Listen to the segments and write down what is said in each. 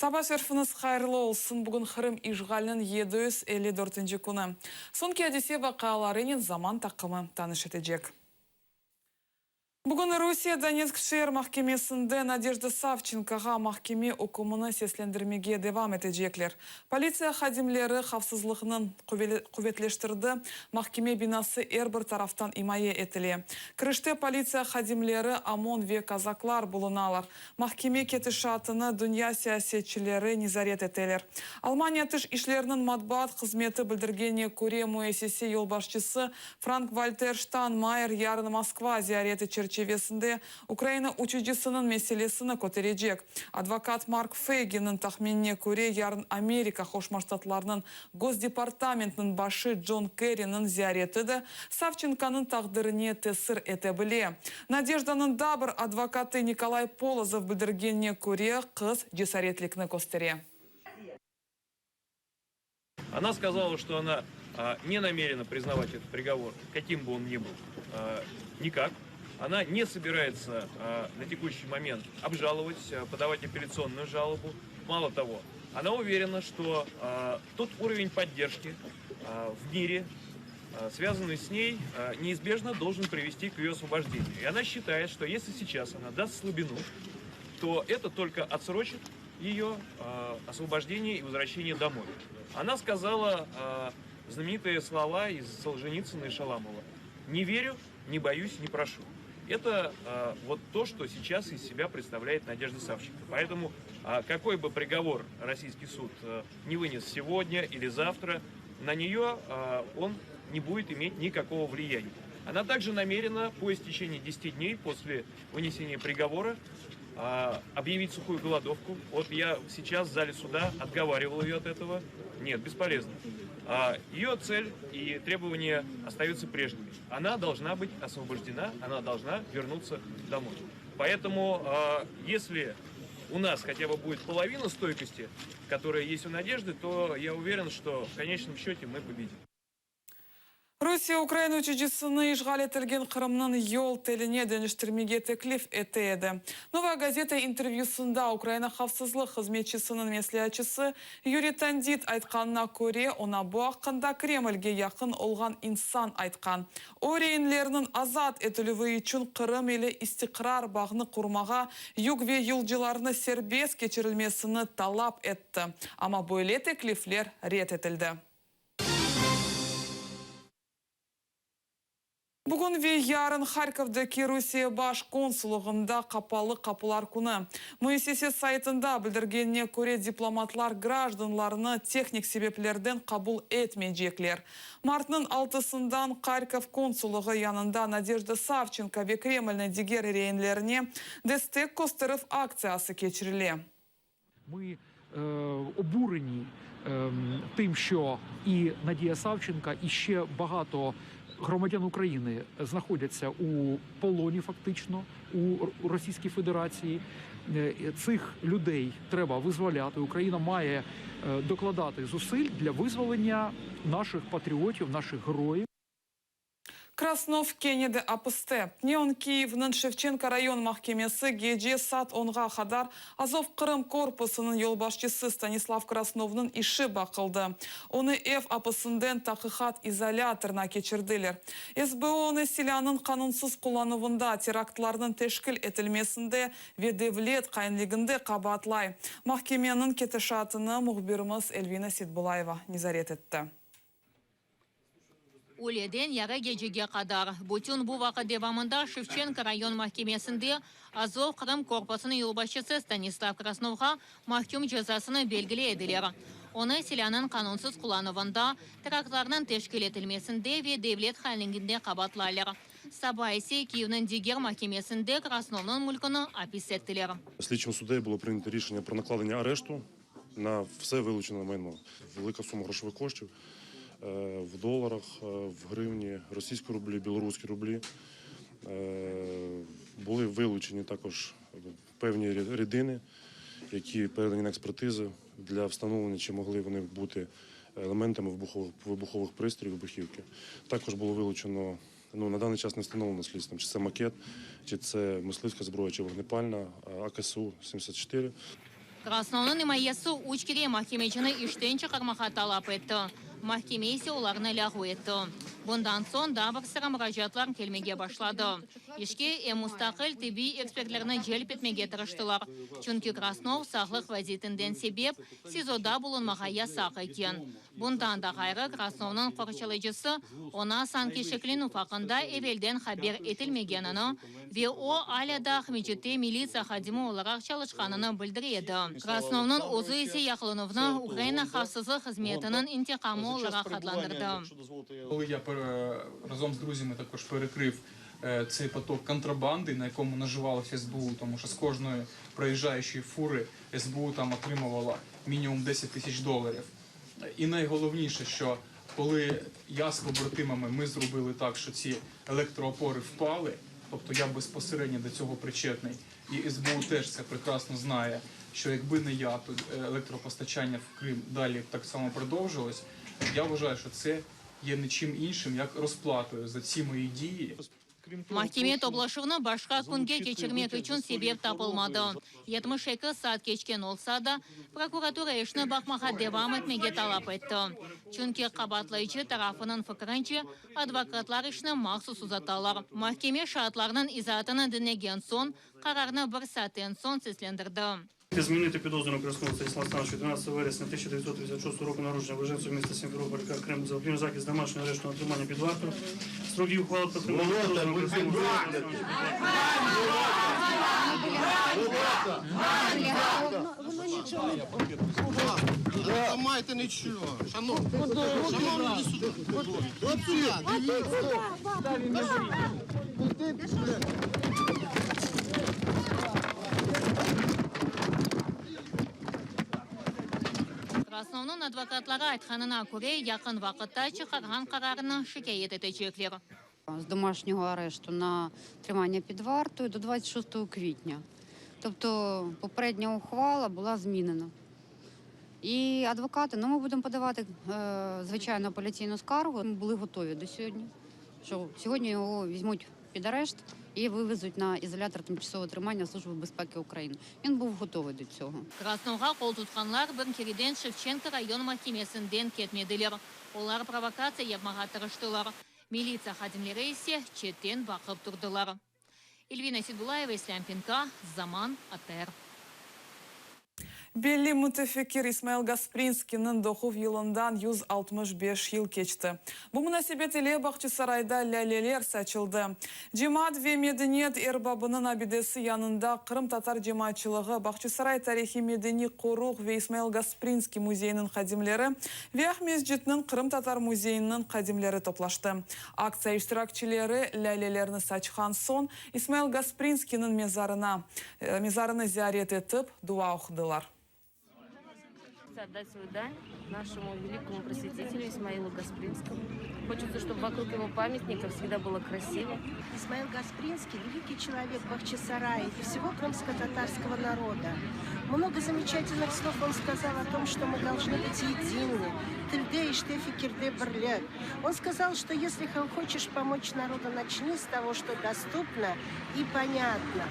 Saba şerfiñiz hayırlı olsun! Bugün Qırım işğaliniñ 754-nci künü. Soñki adise-vaqialarınen Zaman taqımı tanış etecek. Bugün Rusiye Donetsk şeer mahkemesinde Nadejda Savçenkoğa mahkeme ükümini seslendirmege devam etecekler. Politsiya hadimleri havfsızlıqnı quvetleştirdi, mahkeme binası er bir taraftan imaye etile. Kirişte politsiya hadimleri, OMON ve kazaklar bulunalar. Mahkeme ketişatını dünya siyasetçileri nezaret eteler. Almaniya Tış işleriniñ matbuat hızmeti bildirgenine köre, müessise yolbaşçısı Frank-Valter Ştanmayer yarın Moskva ziyareti çerçivesinde Ukraina uçucısınıñ meselesini köterecek. Advokat Mark Feyginniñ tahminine köre, yarın Amerika Qoşma Ştatlarınıñ Gosdepartamentiniñ başı Con Kerriniñ ziyareti de Savçenkonıñ taqdirine tesir ete bile. Nadejdanıñ daa bir advokatı Nikolay Polozov bildirgenine köre, qız cesaretlikni köstere. Она сказала, что она не намерена признавать этот приговор, каким бы он ни был, никак. Она не собирается на текущий момент обжаловать, подавать апелляционную жалобу. Мало того, она уверена, что тот уровень поддержки в мире, связанный с ней, неизбежно должен привести к ее освобождению. И она считает, что если сейчас она даст слабину, то это только отсрочит ее освобождение и возвращение домой. Она сказала знаменитые слова из Солженицына и Шаламова. «Не верю, не боюсь, не прошу». Это э, вот то, что сейчас из себя представляет Надежда Савченко. Поэтому э, какой бы приговор российский суд э, не вынес сегодня или завтра, на нее э, он не будет иметь никакого влияния. Она также намерена по истечении 10 дней после вынесения приговора объявить сухую голодовку. Вот я сейчас в зале суда отговаривал ее от этого. Нет, бесполезно. Ее цель и требования остаются прежними. Она должна быть освобождена, она должна вернуться домой. Поэтому, если у нас хотя бы будет половина стойкости, которая есть у Надежды, то я уверен, что в конечном счете мы победим. Rusiye ukrain uçucısını işğal etilgen Qırımnıñ yol teline deñiştirmege teklif ete edi. Novaya gazeta intervyüsında Ukraina havfsızlıq hızmetçisiniñ mesleatçısı Yuriy Tandit aytqanına köre, oña bu aqqında Kremlge yaqın olğan insan aytqan. O, reinlerniñ azat etilüvi içün Qırım ile istiqrar bağnı qurmağa, yük ve yolcularnı serbest keçirilmesini talap etti. Amma böyle teklifler red etildi. Bugün ve yarın Harkovdaki Rusiye baş konsullığında qapalı qapular künü. Müessise saytında bildirgenine köre, diplomatlar grajdanlarnı tehnik sebeplerden qabul etmeycekler. Martnıñ altısından Harkov konsullığı yanında Nadejda Savçenko ve Kremlniñ diger reinlerine destek kösterüv aktsiyası keçirile. Mı obureni тим, що і Надія Савченка, і ще багато громадян України знаходяться у полоні, фактично у Російській Федерації. Цих людей треба визволяти. Україна має докладати зусиль для визволення наших патріотів, наших героїв. Krasnov kene de apiste. Tünevin Kiyevniñ Şevçenko rayon mahkemesi gece saat onğa qadar Azov Qırım korpusınıñ yolbaşçısı Stanislav Krasnovnıñ işi baqıldı. Onı ev apisinden taqiqat izolâtorına keçirdiler. SBU onı silânıñ qanunsız qullanuvında, teraktlarnıñ teşkil etilmesinde ve devlet hainliginde qabaatlay. Mahkemeniñ ketişatını mühbirimiz Elvina Seitbulayeva nezaret etti. Üyleden yarı gecege qadar. Bütün bu vaqıt devamında Şevçenko rayon mahkemesinde Azov Qırım korpusınıñ yolbaşçısı Stanislav Krasnovğa mahküm cezasını belgiley ediler. Onı silânıñ qanunsız qullanuvında, teraktlarnıñ teşkil etilmesinde ve devlet hainliginde qabaatlaylar. Saba ise Kiyevniñ diger mahkemesinde Krasnovnıñ mülkini apis ettiler. Слідчим суддею було прийнято рішення про накладення арешту на все вилучене майно. Велика сума грошових коштів в доларах, в гривні, російські рублі, білоруські рублі. Були вилучені також певні рідини, які передані на експертизу для встановлення, чи могли вони бути елементами вибухових пристроїв, вибухівки. Також було вилучено, ну, на даний час не встановлено слідством, чи це макет, чи це мисливська зброя, чи вогнепальна, АКСУ-74. Krasnovnıñ imayesi üç kere mahkemecini işten çıqarmağa talap etti, mahkeme ise olarnı lâğu etti. Bundan soñ daa bir sıra muracaatlar kelmege başladı. İşke em mustaqil tibbiy ekspertlerni celp etmege tırıştılar, çünki Krasnov sağlıq vaziyetinden sebep SİZOda bulunmağa yasaq eken. Bundan da ğayrı, Krasnovnıñ qorçalayıcısı oña sanki şeklenüv aqqında evelden haber etilmegenini ve o, alâ da Aqmescitte militsiya hadimi olaraq çalışqanını bildire edi. Krasnovnıñ özü ise yaqalanuvnı Ukraina havfsızlıq hızmetiniñ intiqamı olaraq adlandırdı. Коли я разом з друзями також перекрив цей поток контрабанди, на якому наживалося СБУ, тому що з кожної проїжджаючої фури СБУ там отримувала мінімум 10 тисяч доларів. І найголовніше, що коли я з побратимами ми зробили так, що ці електроопори впали, тобто я безпосередньо до цього причетний, і СБУ теж це прекрасно знає, що якби не я, то електропостачання в Крим далі б так само продовжилось. Я вважаю, що це є не чим іншим, як розплатою за ці мої дії. Mahkeme toplaşuvnı başqa künge keçirmek içün sebep tapılmadı. 72 saat keçken olsa da, prokuratura işni baqmağa devam etmege talap etti. Çünki qabaatlayıcı tarafınıñ fikirince, advokatlar işni mahsus uzatalar. Mahkeme şaatlarnıñ izaatını diñlegen soñ, qararnı bir saatten soñ seslendirdi. Змінити підозрюваного Красного Станіслава Олександровича 12 вересня 1986 року народження уроженця міста Сімферополя Криму за запобіжний захід з домашнього арешту на тримання під вартою. Строк дії ухвали про тримання підозрюваного Красного Станіслава Олександровича під вартою. Не ламайте нічого. Шановні, шановні сюди. От сюди, дивіться. Krasnovnıñ advokatları aytqanına köre, yaqın vaqıtta çıqarğan qararını şikâyet etecekler. З домашнього арешту на тримання під вартою до 26 квітня. Тобто попередня ухвала була змінена. І адвокати, ну ми будемо подавати, звичайно, апеляційну скаргу. Ми були готові до сьогодні, що сьогодні його візьмуть під арешт і вивезуть на ізолятор тимчасового тримання Служби безпеки України. Він був готовий до цього. Krasnovğa qol tutqanlar bir kereden Şevçenko rayon mahkemesinden ketmediler. Olar provokatsiya yapmağa tırıştılar. Militsiya hadimleri ise çetten baqıp turdılar. Elvina Seydullayeva, İslâm Pinka, Zaman, ATR. Belli mütefekkir İsmail Gasprinskiyniñ doğuv yılından 165 yıl keçti. Bu munasebet ile Bağçasarayda lâleler saçıldı. Cemaat ve medeniyet erbabınıñ abidesi yanında qırımtatar cemaatçılığı, Bağçasaray tarihiy-medeniy qoruq ve İsmail Gasprinskiy müzeyiniñ hadimleri ve Aqmescitniñ qırımtatar müzeyiniñ hadimleri toplaştı. Aktsiya iştirakçileri lâlelerni saçqan soñ, İsmail Gasprinskiyniñ mezarına mezarını ziyaret etip, dua oqudılar. Отдать свою дань нашему великому просветителю Исмаилу Гаспринскому. Хочется, чтобы вокруг его памятника всегда было красиво. Исмаил Гаспринский – великий человек Бахчисарая и всего крымско-татарского народа. Много замечательных слов он сказал о том, что мы должны быть едины. Tilde, işte, fikirde birlik. Он сказал, что если хочешь помочь народу, начни с того, что доступно и понятно.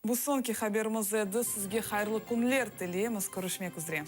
Bu soñki haberimiz edi. Sizge hayırlı künler tileymiz. Körüşmek üzre.